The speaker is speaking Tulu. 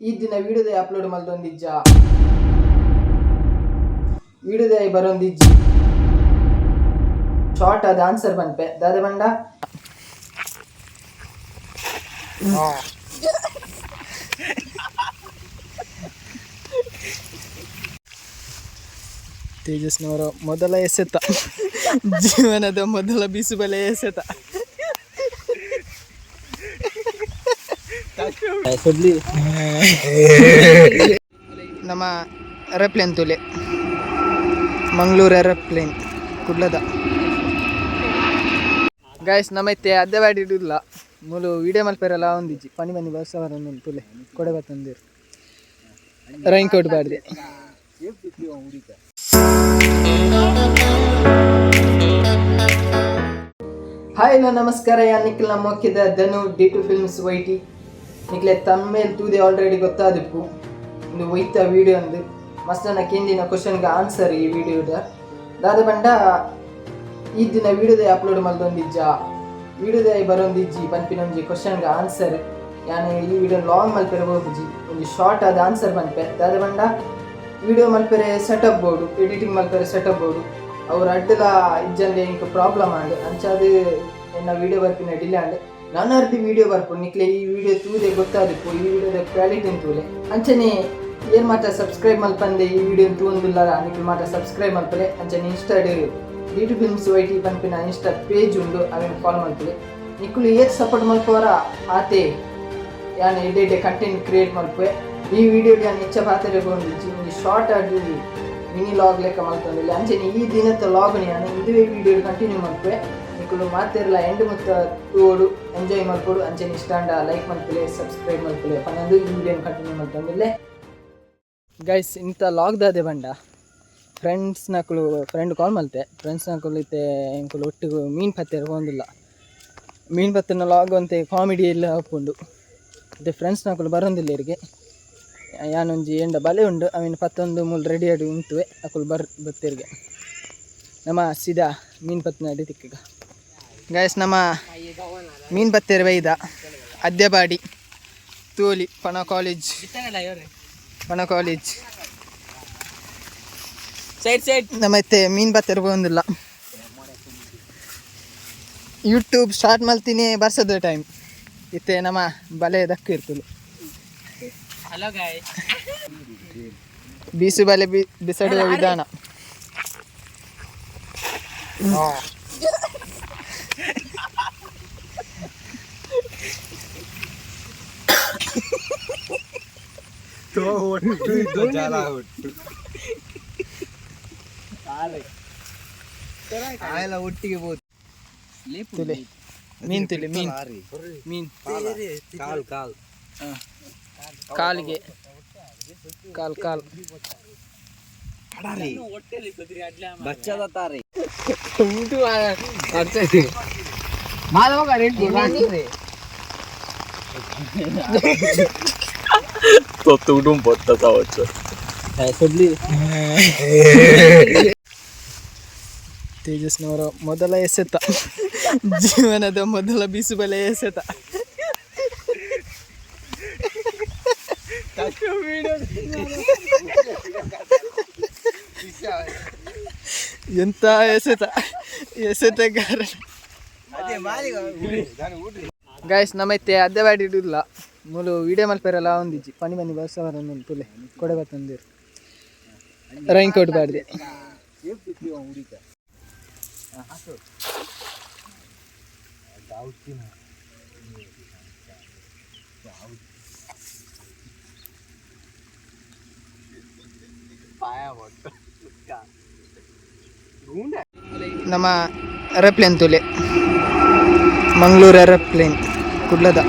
ಈ ದಿನ ವಿಡಿಯೋದ ಅಪ್ಲೋಡ್ ಮಲ್ದೊಂದಿಜ್ಜ, ವಿಡಿಯೋದ ಬರೊಂದಿಜ್ಜಿ. ಶಾರ್ಟ್ ಆದ ಆನ್ಸರ್ ಪನ್ಪೆ ದಾದ ಬಂಡ. ತೇಜಸ್ನವರ ಮೊದಲ ಎಸೆತ, ಜೀವನದ ಮೊದಲ ಬಿಸುಬಲೆ ಎಸೆತ. ನಮ್ಮ ಏರೋಪ್ಲೇನ್ ತುಲೆ, ಮಂಗಳೂರು ಏರೋಪ್ಲೇನ್ ಕುಡ್ಲದ. ಗಾಯ್ಸ್, ನಮ್ಮ ಇತ್ತೆ ಅದ್ದೆ ಬಾಡಿ ಇಡುಲ್ಲ. ಮೂಲು ವಿಡಿಯೋ ಮಲ್ಪೆರಲ್ಲ ಒಂದಿಜ್ಜಿ. ಪನಿ ಬನ್ನಿ ಬರ್ಸ ಬರೊಂದು ತುಲೆ, ಕೊಡೆ ಬತ್ತಂದಿರು, ರೈನ್ ಕೋಟ್ ಬಾಡ್ದೆ. ಹಾಯ್, ಹಲೋ, ನಮಸ್ಕಾರ. ಯಾ ನಿಖಿಲ್ ನಮ್ಮ ಮೊಕ್ಕಿದ ಧನು, ಡಿ2 ಫಿಲ್ಮ್ಸ್ ವೈಟಿ. ನಿಕ್ಲೆ ತಮ್ಮೇಲ್ ತೂದೆ ಆಲ್ರೆಡಿ ಗೊತ್ತಾದಿಪ್ಪು ಇಂದು ಒಯ್ತ ವಿಡಿಯೋ ಅಂದು. ಮಸ್ತ್ ನನ್ನ ಕೇಂದಿನ ಕ್ವಶನ್ಗೆ ಆನ್ಸರ್ ಈ ವಿಡಿಯೋದ. ದಾದ ಬಂಡ, ಈ ದಿನ ವಿಡಿಯೋದ ಅಪ್ಲೋಡ್ ಮಲ್ದೊಂದಿಜ್ಜ, ವಿಡಿಯೋದ ಬರೊಂದಿಜ್ಜಿ ಪನ್ಪಿನ ಒಂಜಿ ಕ್ವಶನ್ಗೆ ಆನ್ಸರ್. ಯಾನ್ ಈ ವಿಡಿಯೋ ಲಾಂಗ್ ಮಲ್ಪೆರೆ ಹೋಗುಜಿ, ಒಂಜಿ ಶಾರ್ಟ್ ಆದ ಆನ್ಸರ್ ಪನ್ಪೆ. ದಾದ ಬಂಡ, ವಿಡಿಯೋ ಮಲ್ಪೆರೆ ಸೆಟಪ್ ಬೋಡು, ಎಡಿಟಿಂಗ್ ಮಲ್ಪೆರೆ ಸೆಟಪ್ ಬೋಡು. ಅವ್ರು ಅಡ್ಡಲ ಇಜ್ಜಂದೆ ಇಂಕ್ ಪ್ರಾಬ್ಲಮ್ ಆಂಡ್. ಅಂಚಾದ್ ಎನ್ನ ವಿಡಿಯೋ ಬರ್ಪಿನ ಡಿಲೇ ಆಂಡ್. ನನ್ನ ಅರ್ಧಿ ವಿಡಿಯೋ ಬರ್ಪು. ನಿಕ್ಲೆ ಈ ವಿಡಿಯೋ ತೂದೆ ಗೊತ್ತಾದಿಪ್ಪು, ಈ ವಿಡಿಯೋದ ಕ್ವಾಲಿಟಿ ತೂಲೆ. ಅಂಚನೆ ಏರ್ ಮಾತ ಸಬ್ಸ್ಕ್ರೈಬ್ ಮಲ್ಪಂದೆ ಈ ವಿಡಿಯೋ ತೂಂದುಲ್ಲ, ನಿಕ್ಲೆ ಮಾತ ಸಬ್ಸ್ಕ್ರೈಬ್ ಮಲ್ಪಲೆ. ಅಂಚನೆ ಇನ್ಸ್ಟಾಡ್ ಡಿ2 ಫಿಲ್ಮ್ಸ್ ವೈಟಿ ಪನ್ಪಿನ ಇನ್ಸ್ಟಾ ಪೇಜ್ ಉಂಡು, ಅವೆನ್ ಫಾಲೋ ಮಲ್ಪಲೆ. ನಿಕ್ಕುಲು ಏತ್ ಸಪೋರ್ಟ್ ಮಲ್ಪವರ ಆತೆ ಯಾನ್ ಎಡ್ಡೆ ಎಡ್ಡೆ ಕಂಟೆಂಟ್ ಕ್ರಿಯೇಟ್ ಮಲ್ಪುವೆ. ಈ ವಿಡಿಯೋ ಯಾನ್ ಹೆಚ್ಚ ಪಾತೆರೆ ಒಂಜಿ ಒಂಜಿ ಶಾರ್ಟ್ ಆಗಿ ಮಿನಿ ಲಾಗ್ ಲೆಕ್ಕ ಮಲ್ತೊಂದಿಲ್ಲ. ಅಂಚನೆ ಈ ದಿನದ ಲಾಗ್ ಯಾನ್ ಇಂದುವೆ ವಿಡಿಯೋ ಕಂಟಿನ್ಯೂ ಮಲ್ಪುವೆ. ನಿಕುಲು ಮಾತೆರ್ಲ ಎಂಡ್ ಮುತ್ತ ತೂವೊಡು, ಎಂಜಾಯ್ ಮಲ್ಪೊಡು. ಅಂಚನೆ ಇಷ್ಟ ಆಂಡ ಲೈಕ್ ಮಲ್ಪುಲೆ, ಸಬ್ಸ್ಕ್ರೈಬ್ ಮಲ್ಪುಲೆ ಪನೊಂದು ಈ ವಿಡಿಯೋ ಕಂಟಿನ್ಯೂ ಮಲ್ತೊಂದಿಲ್ಲೆ. ಗೈಸ್, ಇಂಥ ಲಾಗ್ ದಾದೆ ಬಂಡ, ಫ್ರೆಂಡ್ಸ್ ನಕುಲು ಫ್ರೆಂಡ್ ಕಾಲ್ ಮಲ್ತೆ. ಫ್ರೆಂಡ್ಸ್ ನಕುಲು ಇತ್ತೆ ಎಂಕುಲು ಒಟ್ಟಿಗೆ ಮೀನು ಪತ್ತೆರೆ ಪೋಂದಿಲ್ಲ. ಮೀನು ಪತ್ತಿನ ಲಾಗ್ ಅಂತೆ ಕಾಮಿಡಿ ಎಲ್ಲ ಉಪ್ಪುಂಡು. ಇತ್ತೆ ಫ್ರೆಂಡ್ಸ್ ನಕುಲು ಬರೋಂದಿಲ್ಲ ಇರಿಗೆ. ಯಾನೊಂಜಿ ಎಂಡ ಬಲೆ ಉಂಡು, ಅವಿನ ಪತ್ತೊಂದು ಮೂಲು ರೆಡಿ ಆಡಿ ಉಂತುವೆ. ಅಕುಲು ಬತ್ತೇರಿಗೆ ನಮ್ಮ ಸೀದಾ ಮೀನು ಪತ್ತಿನ ಅಡಿ ತಿಕ್ಕಗ. ಗೈಸ್, ನಮ್ಮ ಮೀನು ಪತ್ತೇರು ಬೈದ ಅದ್ಯಬಾಡಿ ತೋಲಿ ಪಣ ಕಾಲೇಜ್, ಪಣ ಕಾಲೇಜ್. Side side. ನಮ್ಮ ಇತ್ತೆ ಮೀನು ಪತ್ತೆರೆ ಪೋಂದಿಲ್ಲ. ಯೂಟ್ಯೂಬ್ ಸ್ಟಾರ್ಟ್ ಮಲ್ತೀನಿ ಬರ್ಸದ ಟೈಮ್. ಇತ್ತೆ ನಮ್ಮ ಬಲೆ ದಕ್ಕು ಇರ್ತದೆ. Hello guys. ಬೀಸು ಬಲೆ ಬಿಸಾಡುವ ವಿಧಾನ. ಒಟ್ಟಿಗೆ ತುಲೆ ಮೀನ್, ತುಲೆ ಮೀನ್ ಮೀನ್. ಕಾಲ್ ಕಾಲ್. ಹ. ಕಾಲಿಗೆ ಕಾಲ್ ಕಾಲ್. ಬಚ್ಚದ ತಾರೆ. ತೇಜಸ್ನವರ ಮೊದಲ ಎಸೆತ, ಜೀವನದ ಮೊದಲ ಬೀಸುಬಲೆ ಎಸೆತ. ಎಂತ ಎಸೆತ ಎಸೆತಗಾರ! ಗಾಯ್ಸ್, ನಮ್ಮ ಇತ್ತೆ ಅದ್ದೆ ಬಾಡಿ ಇಡುಲ್ಲ. ಮೂಲು ವಿಡಿಯೋ ಮಲ್ಪೆರಲ್ಲ ಒಂದಿಜ್ಜಿ. ಪನಿ ಬನ್ನಿ ಬರ್ಸ ಬರೊಂದು ತುಲೆ, ಕೊಡೆ ಬತ್ತಂದಿರು, ರೈನ್ ಕೋಟ್ ಬಾಡ್ದೆ. ನಮ್ಮ ಏರೋಪ್ಲೇನ್ ತುಲೆ, ಮಂಗಳೂರು ಏರೋಪ್ಲೇನ್ ಕುಡ್ಲದ.